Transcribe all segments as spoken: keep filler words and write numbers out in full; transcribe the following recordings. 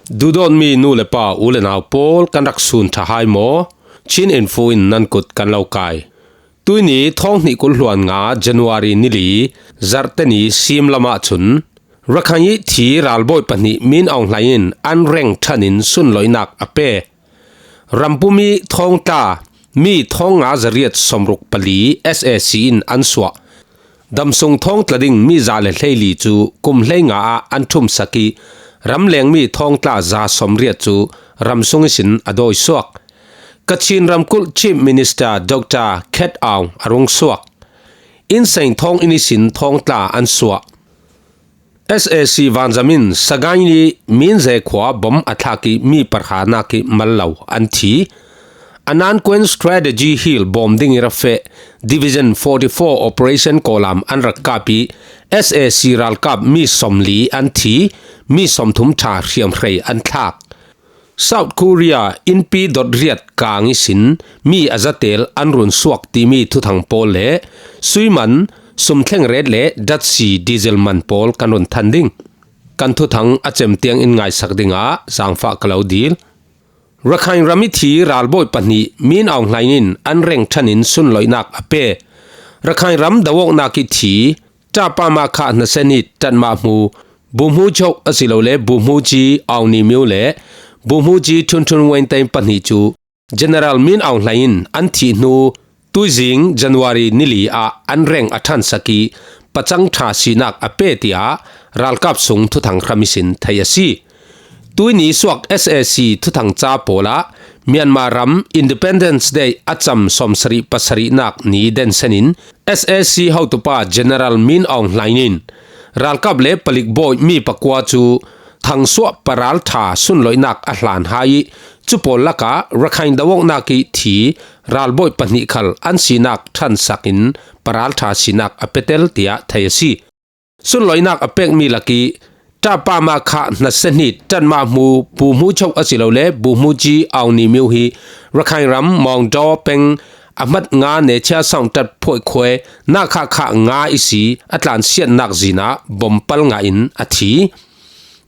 Duhdawtmi nu le pa, u le nau pawl, kan rak sun ṭha hai maw? Chin Info in nan kut kan lo kai. Tuini thawng hnih kul hluan nga January ni li, Zarhte ni sim lamah chun Rakhine ih thi ralbawi pahnih Min Aung Hlaing in an reng ṭhanin sunloihnak a pe. Rampum ih thawngtla mi thawng nga zariat sawmruk pali S A C in an suah. Damsung thawngtla ding mi za le hleili cu kum hleinga ah an ṭhumsak ih, ramlengmi thawngtla za sawmriat cu ramsung ihsin a dawisuak. Kachin ramkulh Chief Minister Doctor Khet Aung a rung suak. Insein thawng inn ihsin thawngtla an suah. S A C vanzam in Sagaing ih Minze khua bom a thlak ih mi pahranak ih mal lo an thi. Annan Kuen Strategy Hill bawm ding ih ra feh Division forty four Operation Kawlam an rak kap ih S A C ralkap mi sawmli an thi, mi sawmthum ṭha hriamhrei an thlak. South Korea innpi dot riat kang ihsin mi a zatel an run suak timi thuthang pawl le sui man, sum thleng ret le datsi diesel man pawl kan run than ding. Kan thuthang a cem tiang in ngaisak dingah zaangfah ka lo dil. Rakhine ram ih thi ralbawi pahnih Min Aung Hlaing in an reng ṭhanin sunloihnak a pe. Rakhine ram do awknak ih thi, Ṭahpah Makha hnasenhit ṭatmah hmu, Buhmu Choh asilole Buhmu Ji Aung Ni Myo le Buhmu Ji Htun Htun Win Teng pahnih cu General Min Aung Hlaing in an thih hnu tuizing January ni li ah an reng a ṭhansak ih pacang ṭha sinak a pe, tiah ralkap sung thuthang hram ihsin theih a si. Tuini suak S A C thuthang ca pawl ah Myanmar ram Independence Day a cam sawmsarih pasarihnak ni densen in S A C hotupa General Min Aung Hlaing in ralkap le palik bawi mi pakua cu thangsuah paralṭha sunloihnak a hlan hai ih, cu pawl lakah Rakhine do awknak ih thi ralbawi pahnih khal an sinak ṭhansak in paralṭha sinak a petel, tiah theih a si. Sunloihnak a pekmi lakih Ṭahpah Makha hnasenhit ṭatmah hmu Buhmu Choh asilole Buhmu Ji Aung Ni Myo hi Rakhine ram Maungdaw peng a hmat nga Nechia Saungtat phuaih khuai Nakha Kha nga ih si a tlansiatnak zin ah bom pal ngah in a thi.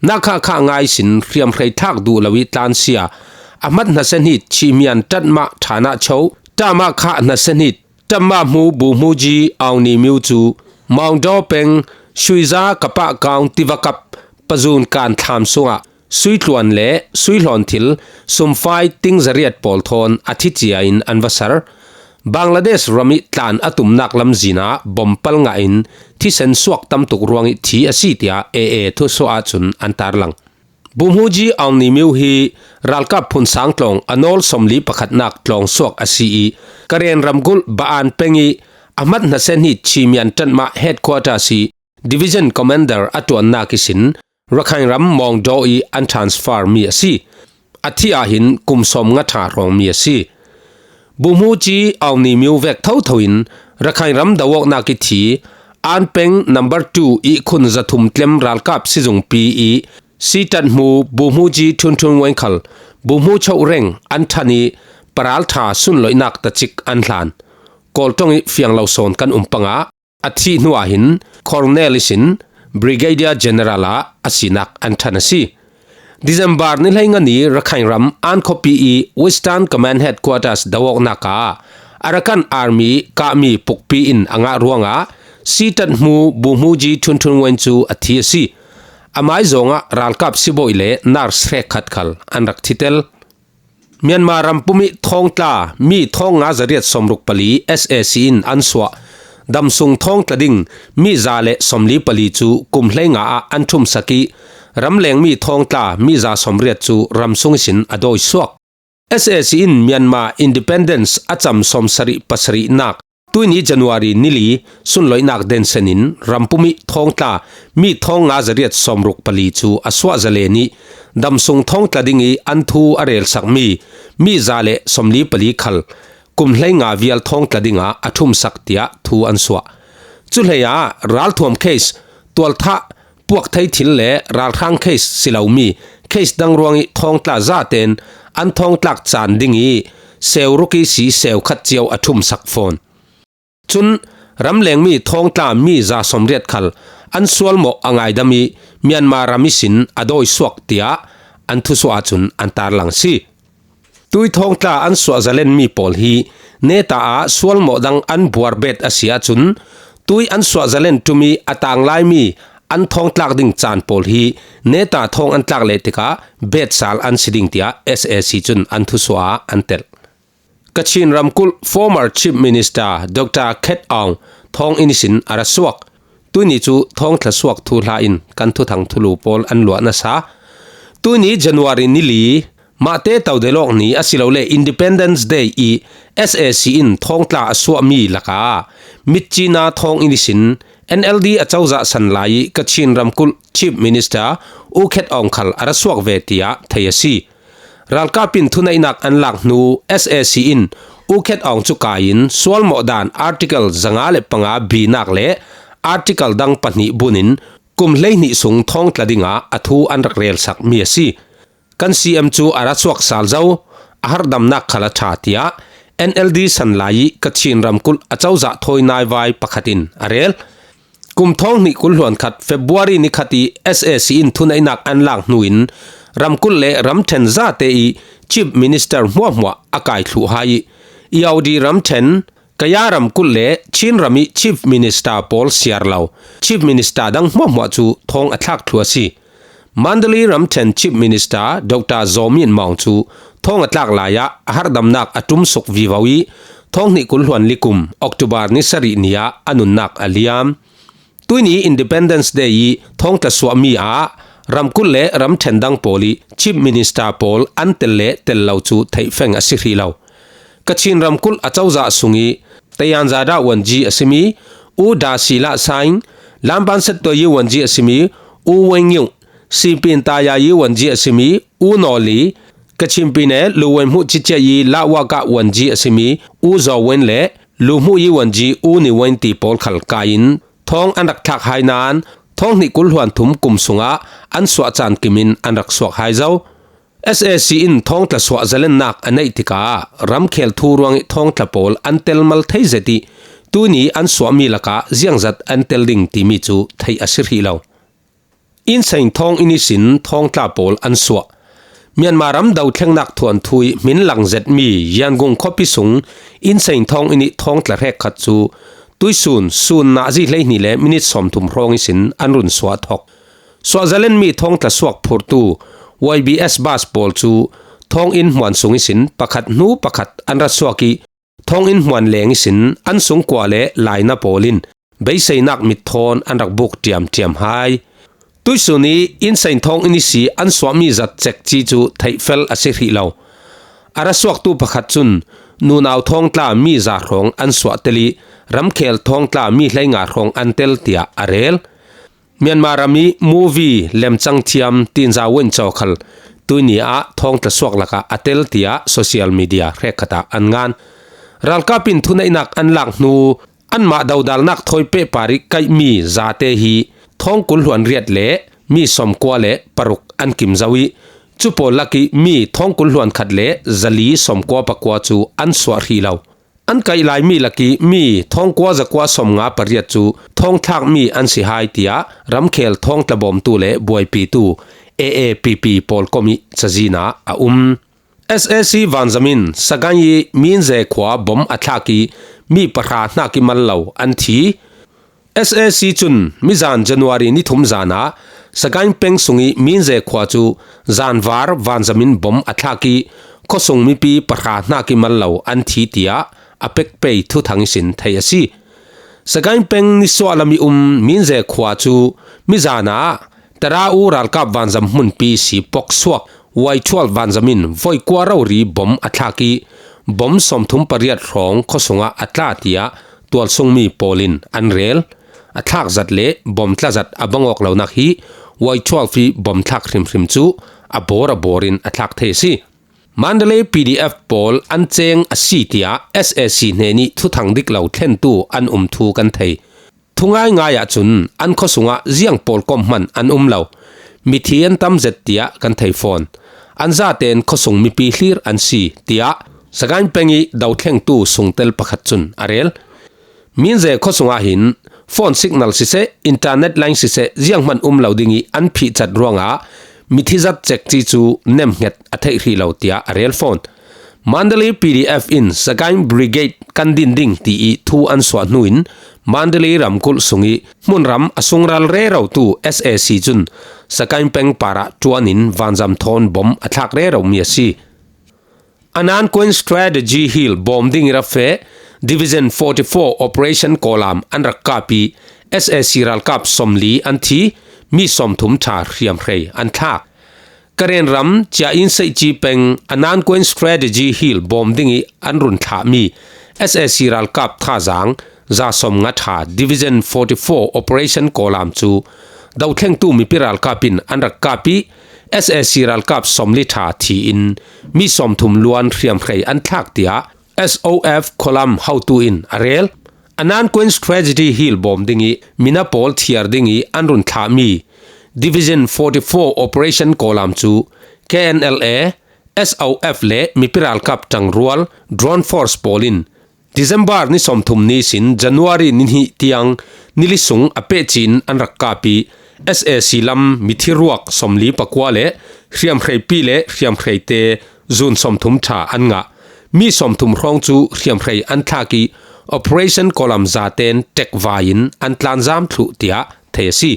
Nakha Kha nga ihsin hriamhrei thlak duh lo ih tlansia a hmat hnasenhit Chihmian ṭatmah ṭhanah choh Ṭahmah Kha hnasenhit ṭatmah hmu Buhmu Ji Aung Ni Myo cu Maungdaw peng Shuiza Kapah Kaung tivakap pazun kan thlam sungah suitluan le suihlawn thil sumfai ting zariat pawl thawn a thi cia in an va ser. Bangladesh ram ih tlan a tumnak lamzin ah bom pal ngah in thisen suak tam tuk ruangih thi a si, tiah A A thusuah ahcun an tarlang. Buhmu Ji Aung Ni Myo hi ralkap phunsang tlawng a nawl sawmli pakhatnak tlawng suak a si ih, Karen ramkulh Ba-an peng ih a hmat hnasenhit Chihmian ṭatmah headquarters ih Division Commander a ṭuannak ihsin Rakhine ram Maungdaw ih an transfer mi a si. A thih ahhin kum sawmnga ṭha hrawngmi a si. Buhmu Ji Aung Ni Myo vek thotho in Rakhine ram do awknak ih thi An peng number two ihkhun zathum tlem ralkap sizungpi ih sitat hmu Buhmu Ji Htun Htun Win khal Buhmu Choh reng an ṭhan ih paralṭha sunloihnak tacik an hlan. Kawlṭong ih fiang lo sawn kan um pangah a thih hnu ahhin Colonel ihsin Brigadier General ah a sinak an ṭhan a si. December ni hleinga ni Rakhine ram An khuapi ih Western Command Headquarters do awknak ah Arakan Army kahmi pukpi in a ngah ruangah sitat hmu Buhmu Ji Htun Htun Win cu a thi a si. A mai zawngah ralkap sibawi le nurse hrekkhat khal an rak thitel. Myanmar rampum ih thawngtla mi thawng nga zariat sawmruk pali S A C in an suah. Damsung thawngtla ding mi za le sawmli pali cu kum hleinga ah an ṭhumsak ih, ramleng mi thawngtla mi za sawmriat cu ramsung ihsin a dawisuak. S A C in Myanmar independence a cam sawmsarih pasarihnak tuini January ni li sunloihnak densen in rampum ih thawngtla mi thawng nga zariat sawmruk pali cu a suah zalen ih, damsung thawngtla ding ih an thu a relsakmi mi za le sawmli pali khal kum hleinga vial thawngtla dingah a ṭhumsak, tiah thu an suah. Cuhlei ah ralthuam case, tualthah, puakthei thil le ralhrang case si lomi case dang ruangih thawngtla zaten an thawngtlak caan ding ih seu ruk ihsi seu khat cio a ṭhumsak fawn. Cun ramlengmi thawngtla mi za sawmriat khal an sualmawh a ngaidam ih Myanmar ram ihsin a dawisuak, tiah an thusuah ahcun an tarlang si. Tui thawngtla an suah zalen mi pawl hi neta ah sualmawh dang an buar bet a si ahcun, tui an suah zalen ṭum i a tang laimi an thawngtlak ding caan pawl hi neta thawng an tlak leh tikah bet sal an si ding, tiah S A C cun an thusuah ah an telh. Kachin ramkulh former Chief Minister Doctor Khet Aung thawng inn ihsin a ra suak. Tuini cu thawngtla suak thuhla in kan thuthang thulu pawl an luah nasa. Tuini January ni li, mahte Taudelawk ni asilole Independence Day i S A C in thawngtla a suahmi lakah mitcina thawng inn ihsin N L D acozah san lai i Kachin ramkulh Chief Minister U Khet Aung khal a ra suak ve, tiah thei a si. Ralkap in thuneihnak an lak hnu S A C in U Khet Aung cu kai in sualmawh dan Article zanga le panga B nak le Article dang pahnih bun in kum hleihnih sung thawngtla dingah a thu an rak relsak mi a si. Kan C M cu a ra suak sal zo, a harhdamnak khal a ṭha, tiah N L D san lai i Kachin ramkulh acozah thawi naivai pakhat in a rel. Kum thawng hnih kul hluan khat February ni khat i S A C in thuneihnak an lak hnu in ramkulh le ramṭhen zate i Chief Minister hmuahhmuah a kai thluh hai i, Irrawaddy ramṭhen, Kaya ramkulh le Chin ram i Chief Minister pawl siar lo Chief Minister dang hmuahhmuah cu thawng a thlak thluh a si. Mandalay ramṭhen Chief Minister Doctor Zaw Min Maung cu thawng a tlak lai ah a harhdamnak a ṭumsuk vivo i, thawng hnih kul hluan li kum October ni sarih ni ah a nunnak a liam. Tuini Independence Day i thawngtla suahmi ah ramkulh le ramṭhen dang pawl i Chief Minister pawl an tel le tel lo cu theihfeng a si hrih lo. Kachin ramkulh acozah sung i Tayanzada wanji a simi U Da Sila Saing, Lamban Settoyi wanji a simi U Weng Yung, Sipin Tayayi wanji a simi U Naw Li, Kachin Pine Lu Wen Hmuh Ciciayi Lawaka wanji a simi U Zaw Wen le Lu Hmuh Yi wanji U Ni Wen ti pawl khal kai in thawng an rak thlak hai nain, thawng hnih kul hluan thum kum sungah an suah caan kim in an rak suak hai zo. S A C in thawngtla suah zalennak a neih tikah ramkhel thu ruangih thawngtla pawl an tel mal thei zet i, tuni an suahmi lakah ziangzat an tel ding timi cu theih a si hrih lo. Insein thawng inn ihsin thawngtla pawl an suah. Myanmar ram dothlengnak thuanthu i hmin lang zetmi Yangon khuapi sung Insein thawng inn i thawngtla hrekkhat cu tuisun sun nazi hleihnih le minit sawmthum hrawng ihsin an run suah thok. Suahzalenmi thawngtla suak phurtu Y B S bus pawl cu thawng inn hmuan sung ihsin pakhat hnu pakhat an ra suak i, thawng inn hmuan leng ihsin an sungkua le laina pawl in beiseinak mit thawn an rak buk ṭiamṭiam hai. Tuisun i Insein thawng inn ihsi an suahmi zat cekci cu theihfel a si hrih lo. A ra suaktu pakhat cun nunau thawngtla mi za hrawng an suah tel i, ramkhel thawngtla mi hleinga hrawng an tel, tiah a rel. Myanmar ram i movie lemcang thiam Tin Za Wen Caw khal tuini ah thawngtla suak lakah a tel, tiah social media hrekkhat ah an ngan. Ralkap in thuneihnak an lak hnu anmah dodalnak thawi pehpar i kaihmi zate hi thawng kul hluan riat le mi sawmkua le paruk an kim zo i, cu pawl lak i mi thawng kul hluan khat le zali sawmkua pakua cu an suah hrih lo. An kaih laimi lak i mi thawngkua zakua sawmnga pariat cu thawngthlakmi an si hai, tiah ramkhel thawngtla bawmtu le buaipitu A A P P pawl kom i cazin ah a um. S A C vanzam in Sagaing i Minze khua bom a thlak i mi pahra hnak i mal lo an thi. S A C cun mizan January ni thum zan ah Sagaing peng sung i Minze khua cu zanvar vanzam in bom a thlak i khuasung mipi pahra hnak i mal lo an thi, tiah a pek pei thuthang ihsin theih a si. Sagaing peng nisuah lam i um Minze khua cu mizan ah Tara U ralkap vanzam hmunpi ihsi pok suak Y twelve vanzam in voi kua rori bom a thlak i bom sawmthum pariat hrawng khuasung ah a tla, tiah tualsungmi pawl in an rel. A thlak zat le bom tla zat a bang awk lonak hi Y twelve i bom thlak hrimhrim cu a bawr a bawr in a thlak thei a si. Mandalay P D F pawl an ceng a si, tiah S A C hnen i thuthang dik lo thlentu an um thu kan thei. Thungai ngai ahcun an khuasung ah ziang pawl kom hman an um lo. Mithi an tam zet, tiah kan thei fawn. An zaten khuasung mipi hlir an si, tiah Sagaing peng i dothlengtu sungtel pakhat cun a rel. Minze khuasung ah hin phone signal siseh, internet line siseh, zianghman um lo ding i an phihcat ruangah mithi zat cek ci cu nemhnget a theih hrih lo tiah a rel fawn. Mandalay P D F in Sagaing Brigade kan din ding ti ih thu an suah hnu in Mandalay ramkulh sungih hmunram a sungral rerotu S A C cun Sagaing peng parah ṭuan in vanzam thawn bom a thlak reromi a si. Anankoin Strategy Hill bawm ding ih rak feh Division forty four Operation Kawlam an rak kap ih S A C ralkap sawmli an thi, mi sawmthum ṭha hriamhrei an thlak. Karen ram Cia In Seihci peng Anankoin Strategy Hill bawm ding ih an run thlahmi S A C ralkap thazaang za sawmnga ṭha Division forty four Operation Kawlam cu dothlengtu mipi ralkap in an rak kap ih S A C ralkap sawmli ṭha thi in mi sawmthum luan hriamhrei an thlak tiah S O F Kawlam hotu in a rel. Anankoin Strategy Hill bawm ding ih mina pawl thiar ding ih an run thlahmi Division forty four Operation Kawlam cu K N L A, S O F le mipi ralkap ṭangrual drone force pawl in December ni sawmthum ni sin January ni hnih tiang ni li sung a pehci in an rak kap ih S A C lam mithi ruak sawmli pakua le hriamhreipi le hriamhreite zun sawmthum ṭha an ngah. Mi sawmthum hrawng cu hriamhrei an thlak ih Operation Kawlam zaten ṭekvai in an tlanzam thluh tiah thei a si.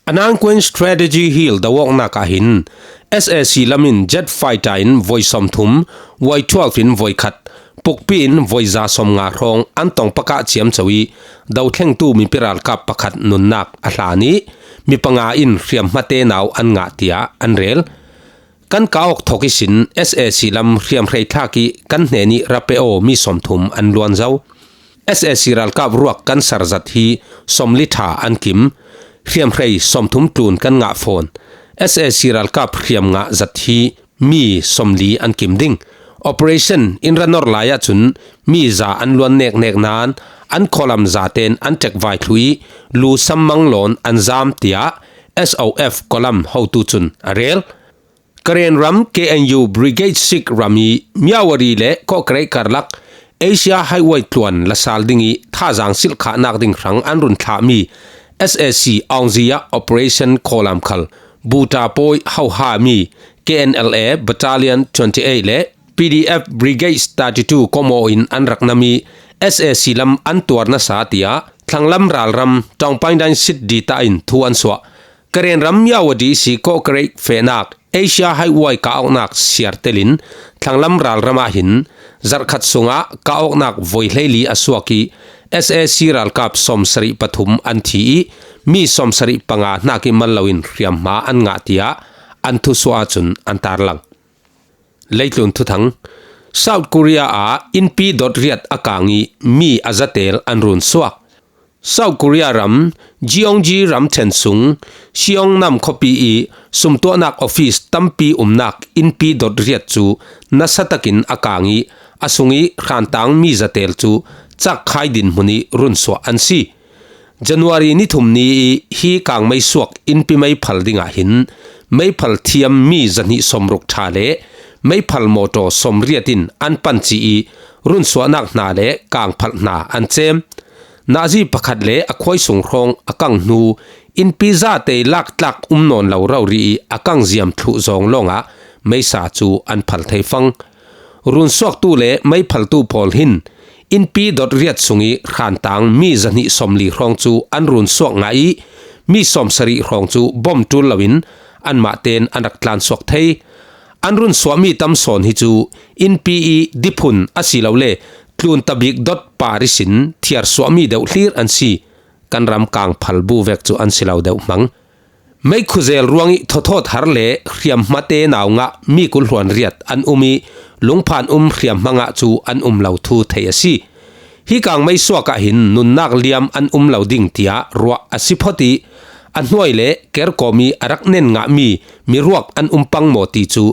Anankoin Strategy Hill do-awknak ah hin S A C lam in jet fighter in voi sawmthum, Y twelve in voi khat, pukpi in voi za sawmnga hrawng an tong pakah ciamco ih dothlengtu mipi ralkap pakhat nunnak a hlan ih mi panga in hriamhmate nau an ngah tiah an rel. Kan kah awk thawk ihsin S A C lam hriamhrei thlak ih kan hnenih ra pe aw, mi sawmthum an luan zo. S A C ralkap ruak kan ser zat hi sawmli ṭha an kim. Hriamhrei sawmthum tlun kan ngah fawn. S A C ralkap hriam ngah zat hi mi sawmli an kim ding. Operation in ra nor lai ahcun mi za an luan neknek nain an khawlam zaten an ṭekvai thluh ih lu sammang lawn an zam, tiah S O F Kawlam hotu cun a rel. Karen ram K N U Brigade six ram ih Myawaddy le Kawhkerei karlak Asia Highway tluan la sal ding ih thazaang silhkhahnak ding hrang an run thlahmi S A C Aung Zia Operation Kawlam khal Buta pawi hohami K N L A Battalion twenty eight le P D F Brigade thirty two kawmaw in an rak nam ih S A C lam an tuar nasa, tiah thlanglam ralram Taungpangdain Sit Dita in thu an suah. Karen ram Myawaddy ihsi Kawhkerei fehnak Asia Highway kah awknak siar telin thlanglam ralram ah hin zarhkhat sungah kah awknak voi hleili a suak ih S A C ralkap sawmsarih pathum an thi ih mi sawmsarih panga hnak ih mal loin hriamhma an ngah, tiah an thusuah ahcun an tarlang. Leitlun thuthang. South Korea ah innpi dot riat a kang ih mi a zatel an run suak. South Korea ram Gyeonggi ramṭhen sung Siong nam khuapi ih sumtuahnak office tampi umnak innpi dot riat cu nasa takin a kang ih a sung ih hrantang mi zatel cu cakkhai dinhmun ih runsuah an si. January ni thum ni ih hi kangmei suak innpi meiphal dingah hin meiphal thiam mi zahnih sawmruk ṭha le meiphal mawṭaw sawmriat in an pan ci ih runsuahnak hna le kangphalh hna an cem. Nazi pakhat le a khuai sung hrawng a kang hnu innpi zatei laktlak um nawn lo rori ih a kang ziam thluh zawng lawngah meisa cu an phal thei fang. Runsuaktu le meiphaltu pawl hin innpi dot riat sung ih hrantang mi zahnih sawmli hrawng cu an runsuak ngah ih mi sawmsarih hrawng cu bom ṭul loin anmah tein an rak tlansuak thei. An runsuahmi tam sawn hi cu innpi ih diphun asilole tluntabik dot par ihsin thiarsuahmi deuh hlir an si. Kan ram kangphal bu vek cu an si lo deuh hmang. Meikhuzel ruangih thawthawt har le hriamhmate nau ngah mi kul hluan riat an um ih lungphan um hriamhma ngah cu an um lo thu thei a si. Hi kangmei suak ah hin nunnak liam an um lo ding tiah ruah a si phot ih a hnuai le kerkawm ih a rak nen ngahmi miruak an um pang maw ti cu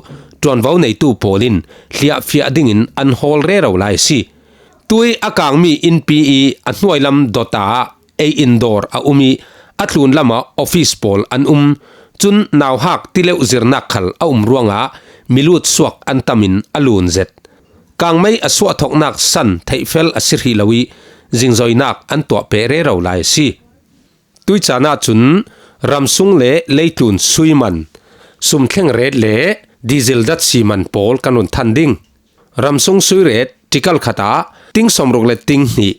ṭuanvo neitu pawl in hliahfiah dingin an hawl rero lai a si. Tui a kangmi innpi ih a hnuailam dawta ah ei in dawr a um ih a tlunlam ah office pawl an um. Cun nauhak tileuh zirnak khal a um ruangah milut suak an tam in a lun zet. Kangmei a suahthawknak san theihfel a si hrih lo ih zingzoinak an tuah peh rero lai a si. Tuicaan ahcun ramsung le leitlun sui man, Sumthleng rate le diesel datsi man pawl kan run than ding. Ramsung sui rate tikal khat ah ting sawmruk le ting hnih,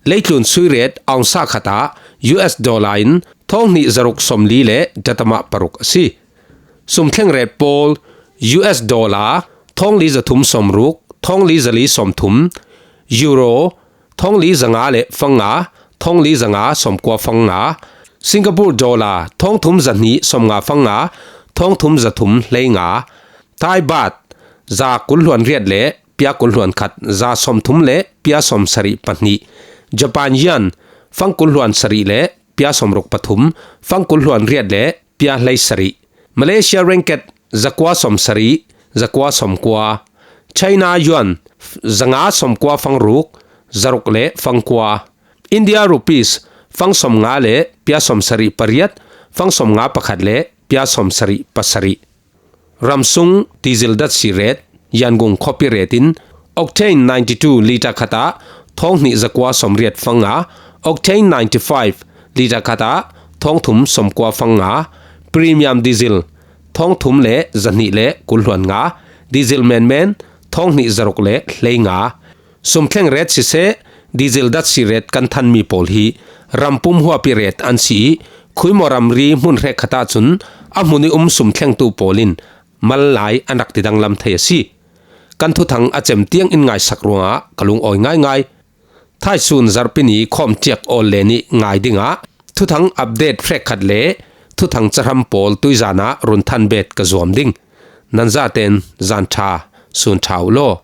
leitlun sui rate ounce khat ah U S dollar in thawng hnih zaruk sawmli le datama paruk a si. Sumthleng rate pawl U S dollar thawng li zathum sawmruk, thawng li zali sawmthum, Euro thawng li zanga le fanga, thawng li zanga sawmkua fanga, Singapore dollar thawng thum zahnih sawmnga fanga, thawng thum zathum hleinga, Thai baht za kul hluan riat le pia kul hluan khat, za sawmthum le pia sawmsarih pahnih, Japan yen fang kul hluan sarih le pia sawmruk pathum, fang kul hluan riat le pia hleisarih, Malaysia ringgit zakua sawmsarih, zakua sawmkua, China yuan zanga sawmkua fangruk, zaruk le fangkua, India rupees fang sawmnga le pia sawmsarih pariat, fang sawmnga pakhat le pia sawmsarih pasarih. Ramsung diesel datsi rate, Yangon khuapi rate in octane ninety two litre khat ah thawng hnih zakua sawmriat fanga, octane ninety five litre khat ah thawng thum sawmkua fanga, premium diesel thawng thum le zahnih le kul hluan nga, diesel menmen thawng hnih zaruk le hleinga. Sumthleng rate siseh, diesel datsi rate kan thanmi pawl hi rampum huapi rate an si ih, khuimaw ramri hmun hrekkhat ahcun a hmun ih um sumthlengtu pawl in mal lai an rak tidanglam thei a si. Kan thuthang a cem tiang in ngaisak ruangah ka lungawi ngaingai. Thaisun zarhpi ni khawmtiak awl le nih ngai dingah thuthang update hrekkhat le thuthang cahram pawl tuizan ah run than bet ka zuam ding. Nan zaten zan ṭha, sun ṭha uh law.